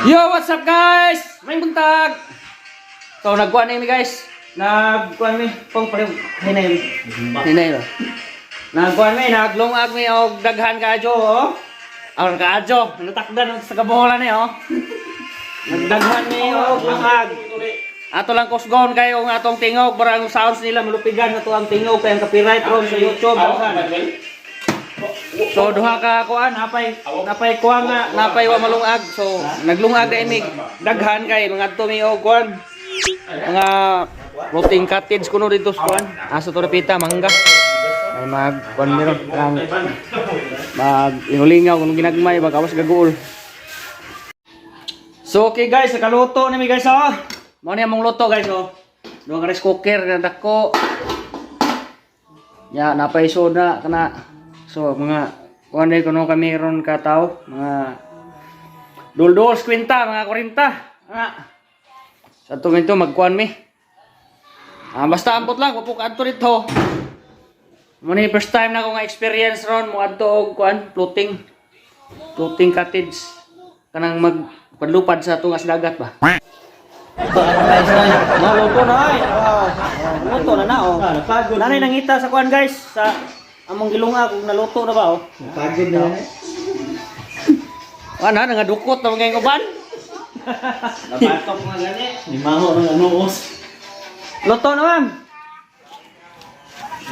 Yo, what's up, guys? May buntag. So nagkuan na mi, guys. Nagkuan mi pong pareho hinay. Hinay lo. Nagkuan mi, naglungag mi og daghan kaadyo oh. Ang kaadyo, natakdan sa kabola ni oh. Nagdaghan mi og lungag. Ato lang kusgon kayo ang atong tingog para ang sounds nila malupigan ato ang tingog kay ang copyright ron sa YouTube. Daghan. So duha ka kuan, napay napay kuan nga napay wa malungag. So naglungag na imig daghan kay mga adto mi og kuan. Mga floating cottage kuno dito sa kuan. Asa to repita mangga. Ay mag kuan mi ron ang mag inulingaw kung ginagmay ba kawas gaguol. So okay guys, nakaluto na mi, guys, oh. Mao ni among luto, guys, oh. Duha ka rice cooker nga dako. Ya, napay soda kana. So mga kuan day kuno kami ron ka tao, mga duldul kwenta, mga 40. Ana. Sa atong ito magkuan mi. Ah, basta ambot lang, wapo ka adto dito. Mo ni first time na ko nga experience ron mo adto og kuan, floating cottage, kanang magpadlupad sa tungas dagat ba. Naluto na ay. Oh, luto na na oh. Napagod. Nanay nangita sa kuan, guys, sa among gilunga kung naluto na ba oh. Napagod na. Ana nga dukot na mga uban. Nabatok nga gani. Limaho ng anuos. Luto na, ma'am.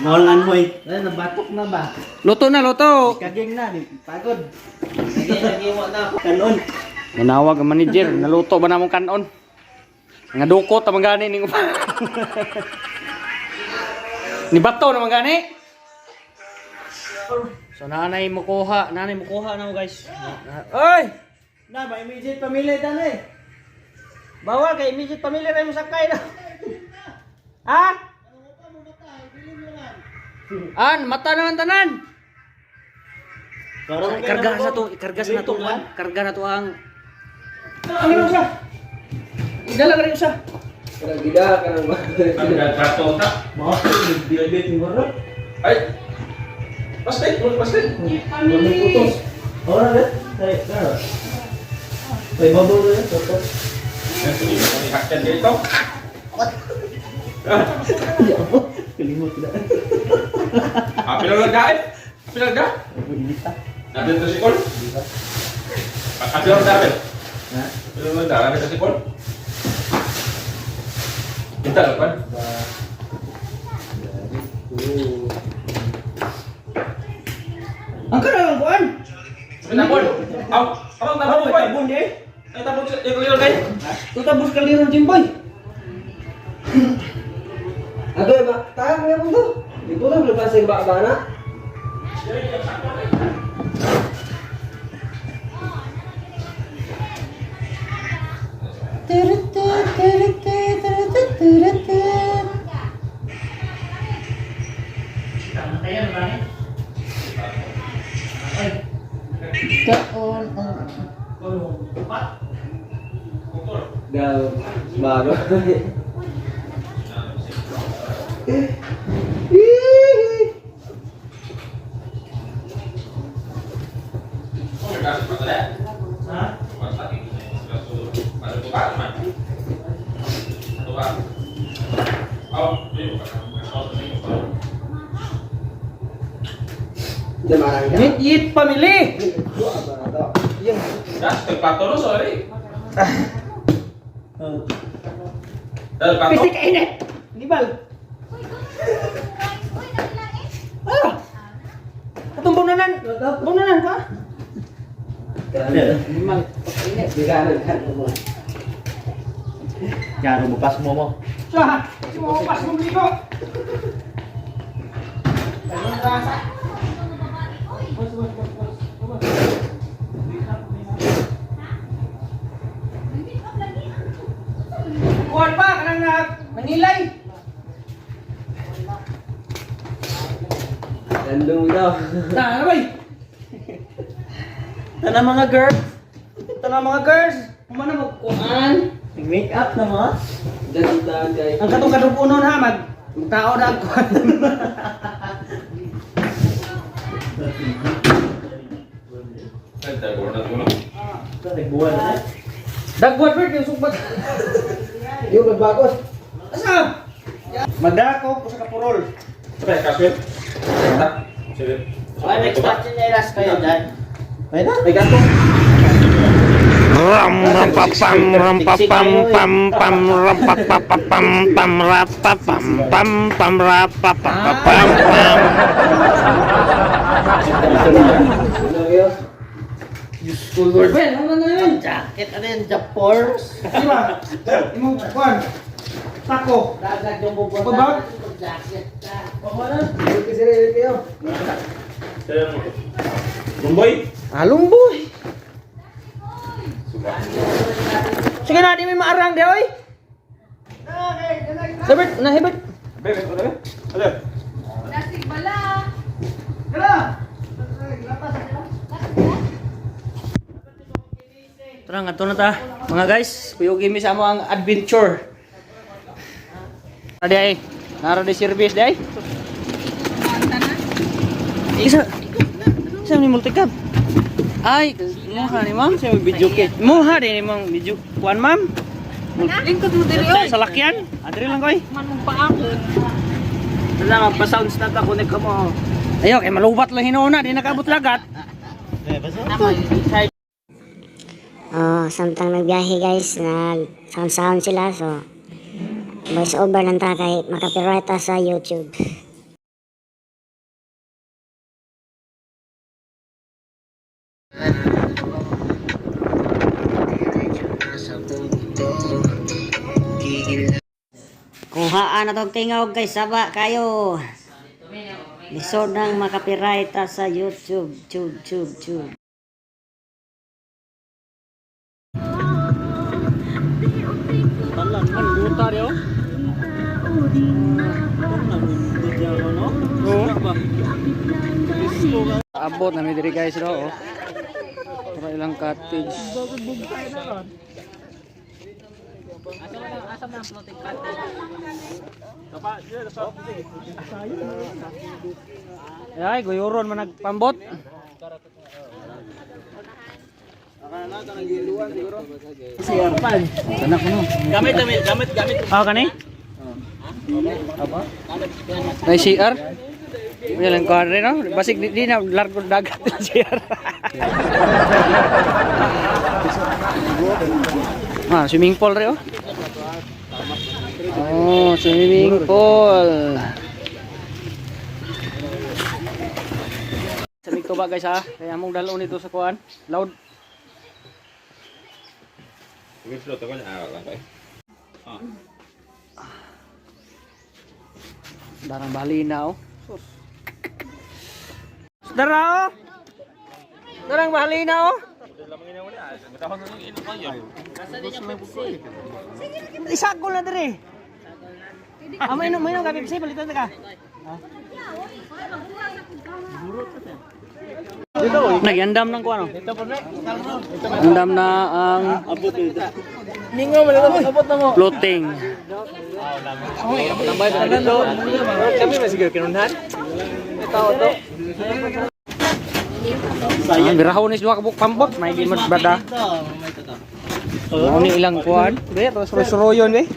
Limaho ng anhoy. Ay, nabatok na ba? Luto na, luto. Kaging na, pagod. Kanon. Manawag ang manager, naluto ba namong kanon? Nga dukot na gani ning uban. Ni bato na gani. So nanay mukuha na mo, guys. Oy! Na, may immediate family tan eh. Bawal kay immediate family ray mo sakay na. Ha? An, mata na ang tanan. Ikarga sa to, ikarga sa nato kuan, karga na to ang. Ang ino siya. Idala ka rin siya. Gida ka nang ba? Ay! Plastic! Plastic! Putos. Ora na. Ay, na. May bubble na toto. Hakyan dito. Kalimot na. Ah, pinalagda eh! Pinalagda? Inita. Natin to si Col. Ah, pinalagda rin. Ha? Pinalagda, natin to si Col. Kita lang kan? Ang kana ang kuan. Tabon! Aw! Abang tabon ko! Tabon di. Ay, tabon sa yung kay! Tuta bus kaliron jimboy. Adoy ba? Tahan mo to. Di ko na lupa sa ba na. Kaon ang Daw bago. Ha? Di Meet Eat Family. Plato no, sorry. Dahil plato. Pwede kainit. Nibal. Ah! Atong bunanan. Bunanan ka? Nimal. Pagkainit. Yaro bukas mo mo. Siya. Sumupas mong ligo. Anong rasa? Bus, bus, bus, bus. Bus. Kuwan pa, kanang na, nangilay. Landong daw. Na, ano ba? Tana mga girls. Tana mga girls. Kumana mo kuan. Nag-make up na mo? Diyan kay. Ang katong kadupunon ha mag magtao na ang kuan. Ay, tayo na tulong. Nagbuwan na. Dagwad bird yung sugbat. Yung magbagos. Asa? Magdako ko sa kapurol. Sabay, kaswel. Sige. Ay, next batch chinelas kayo dyan. Ay na, may gato. Ram ram pa pam ram pa pam pam pam ram pa pa pa pam pam ra pa pam pam pam ra pa pa pa pam pam. Useful word. Ben, ano na yun? Jacket, ano yun? Japors? Di ba? Imong kuan. Sako. Dagat yung bubuan. Babag? Jacket ka. Lumboy. Alumboy. Sige na, di may maarang di oy. Hebert, na Hebert. Bebe, ano be? Ano? Nasig bala. Tara, ngadto na ta. Mga guys, kuyog mi sa amo ang adventure. Di ay. Nara di service di ay. Isa. Isa ni multicab. Ay, mo ni ma'am sa video kit. Mo ha din ni ma'am video kuan ma'am. Lingkod mo diri oy. Salakyan. Adri lang koy. Man mong paakon. Wala nga, pa-sounds na ta, connect ka mo. Ayo kay malubat lang hinuuna, di nakaabot lagat. Oh, samtang nagbiyahe guys, nag sound sound sila, so voice over lang ta kay makapirata sa YouTube. Kuhaan na tong tingog kay saba kayo. Lisod nang makapirata sa YouTube, tube, tube, tube. Talan man luta rio. Abot na mi diri guys ro. Oh. Para ilang cottage. Ay, guyuron man nagpambot. Tanak mo. Gamit, gamit, gamit, gamit. Ah, kani? May CR? May lang kuwan no? Basig di na largo dagat yung CR. Ah, swimming pool re oh. Oh, swimming pool. Sa Migtuba guys ha. Kaya among dalon nito sa kuan. Loud. Sige, float ako niya. Ah, lang kayo. Darang balina oh. Sus. Dara oh. Darang balina oh. Isagol na dire. Ah, may inom ka Pepsi, palitan na ka. Nagyandam ng kuano. Andam na ang floating. Ah, birahon is duha ka buok pambot, may gimot bada. Mao ni ilang kuan. Be, suroy-suroyon be.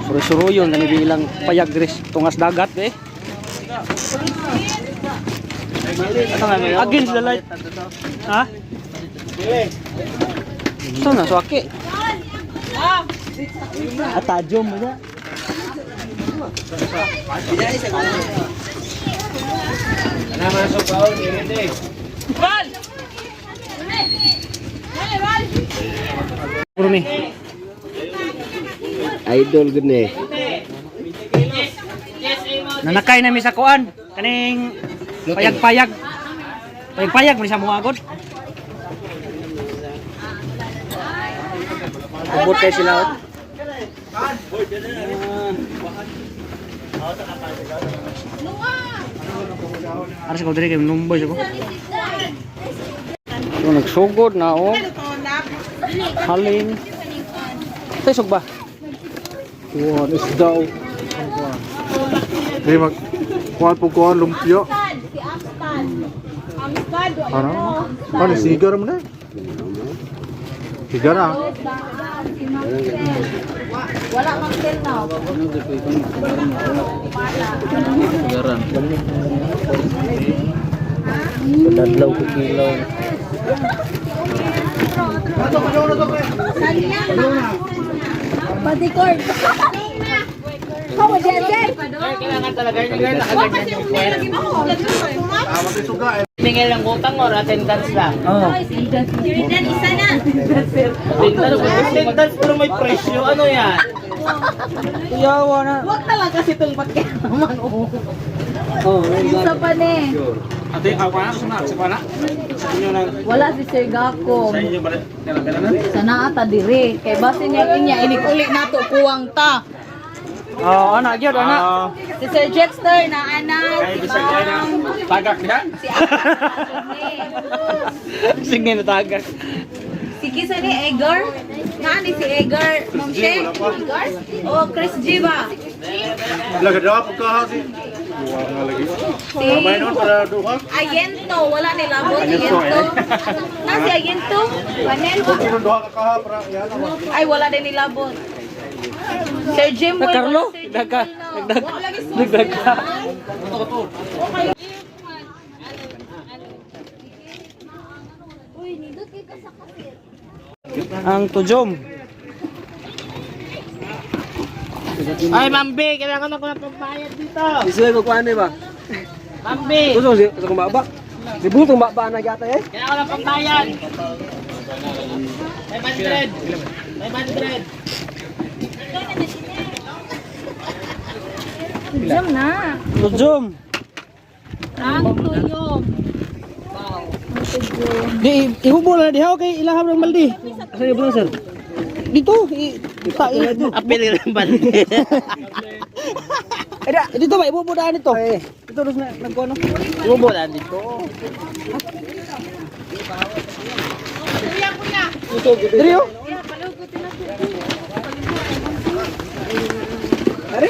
Suroy-suroyon kani bi ilang payag diri sa tungas dagat be. Against the light. Ha? Ito na, suwaki. Atadyo mo na. Puro ni. Idol gud ni. Nanakay na mi sa kuan. Kaning payag-payag. Payag-payag man sa mga agod. Abot kay sila. Oh. Aras ko diri kay numboy ko. So nagsugod na oh. Halin. Tay sugba. Kuan isda o. Di mag kuan po kuan lumpia. Si Amstad. Amstad o Ano? Ano sigar mo na? Higara. Wala kang sel now. Dadlaw ko kilaw. Bodyguard. How was that? Kailangan talaga yun. Kailangan Suga. Tingin lang utang or attendance lang. Oh. Isa na. Attendance pero may presyo. Ano yan? Kuyawa na. Huwag na lang kasi itong pakialaman. Oh, Isa pa ni. Ate, ako na, sa sa na. Sa inyo na. Wala si Sir Gacom. Sa inyo ba? Kailan na? Sana ata dire. Kay base niya inya inig-uli nato kuwang ta. Oh, ana gyud ana. Si Sir Jexter na ana Ay, si bisag ay na. Ma'am. Tagak diha. Si Ate. Sige na tagak. Si Kisa ni Edgar. Nani si Edgar? Ma'am She? Edgar? O Chris G ba? Lagadaw pagkahasi. Kuha nga lagi. Si Kamay noon para duha. Ayento. Wala ni labot. Ayento. Na si Ayento? Panel? Sino duha ka kaha para yan. Ay, wala din nilabot. Sir Jim Na Carlo, Sir Jim nagdaga, Will, no. nagdaga, Wala lagi sus nagdaga. sila. Uy, nindot kay ka sa kafe. Ang tujom. Ay, Ma'am B, kailangan ako ng pambayad dito. Isuway ko kuan ba? Ma'am B, Gusto sa kong baba. Libutong baba na gata eh. kailangan ko ng pambayad. 500. 500. Jim na. Tujom. Ang tuyong. Di ihubo na diha okay ilaham ng baldi. Asa yung sir? Dito i ta i Apil ng balde. Eh, dito ba ibubo daan dito. Dito dos na nagkuano. Ibubo lang dito. Diri oh. Are?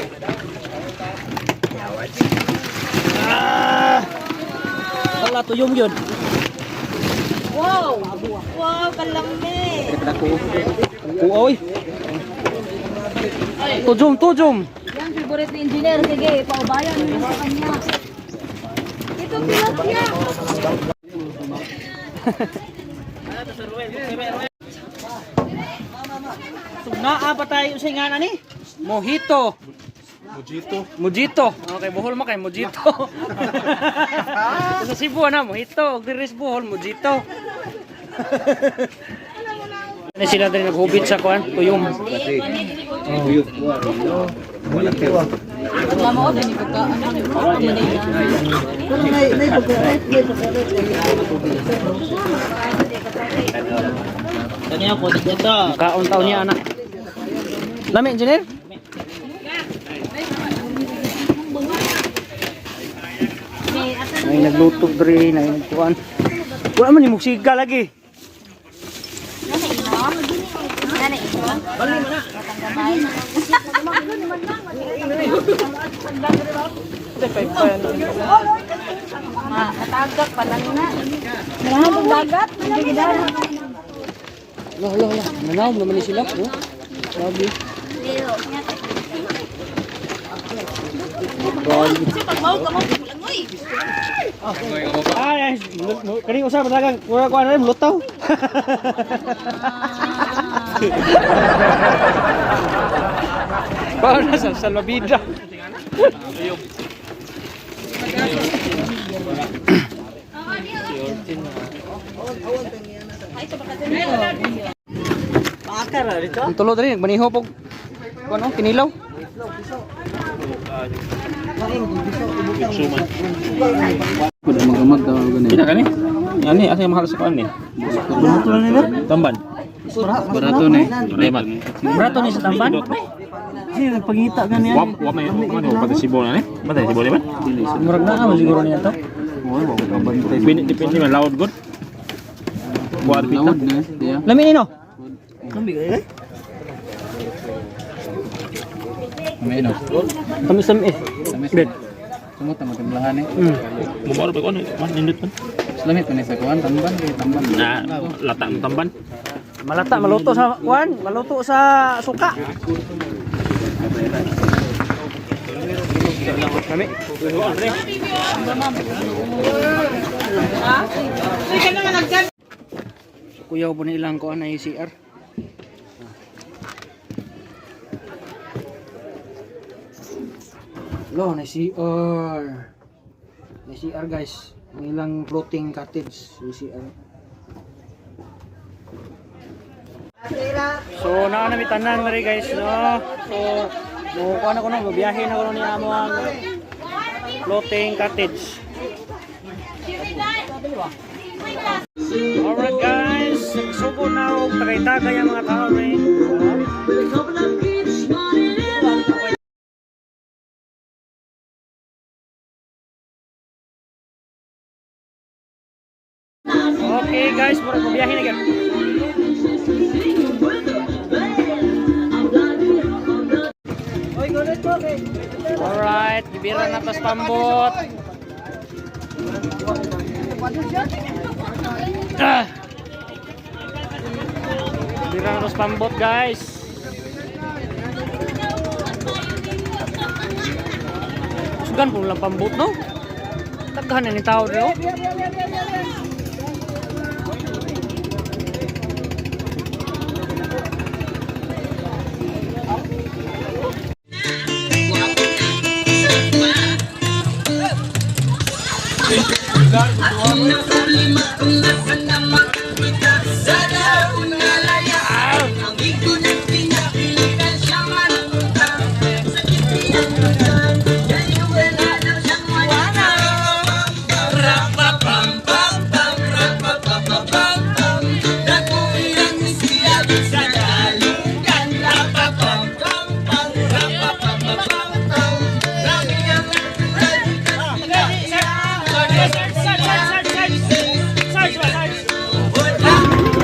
Ah! Wala tuyom yun. Wow! Wow, kalami. Kuoy. Tujom, tujom. Yan, favorite ni engineer. Sige, paubayan mo lang sa kanya. Ito, tilapia. Naa pa tayo sa nga ni? Mojito. Mojito. Mojito. Okay, Bohol man kay Mojito. Sa Cebu na mojito, ug diri sa Bohol mojito. Ano sila diri naghubit sa kuan, tuyom. Wala mo, dani pagka, ano, ano, Kanya ko dito. Kaon taon niya anak. Lami engineer? Ay nagluto diri, na nagkuan. Wala man ni siga lagi. Matagak pa lang na. Maraming dagat. Hindi gidara. Lah lah lah, nanaw naman ni sila, oh. Grabe. Ay, ay, kani usab dagang kuha kuha na rin lutaw. Paano na sa salvabida? Ang tulo diri nagmaniho pog kuno kinilaw. Pina kani? Ani asa yung mahal sa kuan ni? Barato na nila. Tamban. Barato ni. Reman. Barato ni sa tamban. Wa wa may wa may pati Cebu na ni. Pati Cebu ni man. Murag na man siguro niya to. Depende depende man loud good. Buat pita. Lami nino. Kami sa eh. Bet. Mumaro ba kuan? Man nindot man. Lamit pa ni sa kuan, tamban kay tamban. Na lata mo tamban. Malata, maluto sa kuan, maluto sa suka. Kami. Kuyaw po ni ilang kuan ay CR. Lo, na CR. Na CR, guys. Ang ilang floating cottage, yung CR. So naa na mi tanan mari, guys, no. So mo kuan ako no, biyahe na ko ni amo ang floating cottage. Alright guys, nagsugo na og tagay-tagay ang mga tao rin. Okay guys, mura ko biyahe na gyud. Alright, gibira na tas pambot. Ah. Gibira na tas pambot, guys. Sugan po lang pambot, no? Taghan na ni tao dito.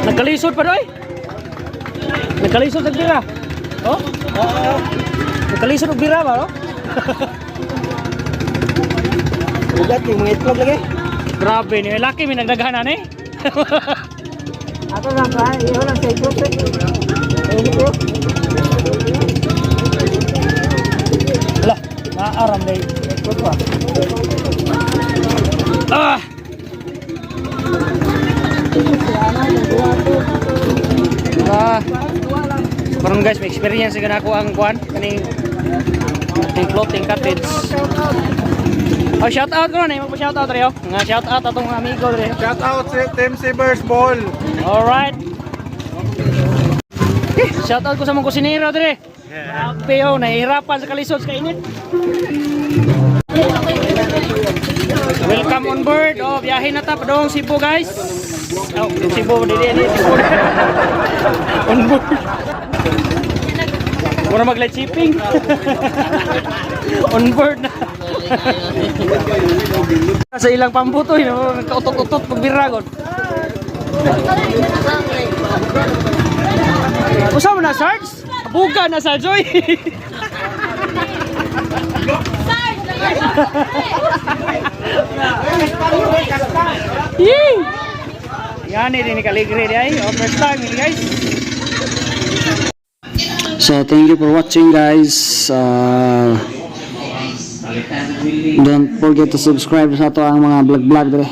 Nagkalisod pa doy. Nagkalisod og bira. Oh? Oo. Nagkalisod og bira ba, no? Ugat yung mga itlog lagi. Grabe ni laki mi nagdaghanan eh. Ato lang ka, iho lang sa itlog. Ala, maaram day. Itlog ba? Ah! Ah. Karon guys, may experience na ako ang kuan kaning ating floating cottage. Oh, shout out ko na, magpa shout out reo. Nga shout out atong mga amigo reo. Shout out sa Team Sabers Ball. Alright. Eh, shout out ko sa mga kusinero dire. Grabe oh, nahihirapan sa kalisod sa kainit. Welcome on board. Oh, biyahe na ta padong Cebu, guys. Oh, Cebu dili ni Cebu. On board. Mura mag light shipping. On board na. Sa ilang pambuto, no, nagkautot-utot pagbiragon. Usa mo na, Sarge? Buga na, Sarge, oy! Yee! Yan, eh, ni kaligre di ay. Oh, first time, ini guys. So thank you for watching, guys. Don't forget to subscribe sa ato ang mga vlog vlog dire.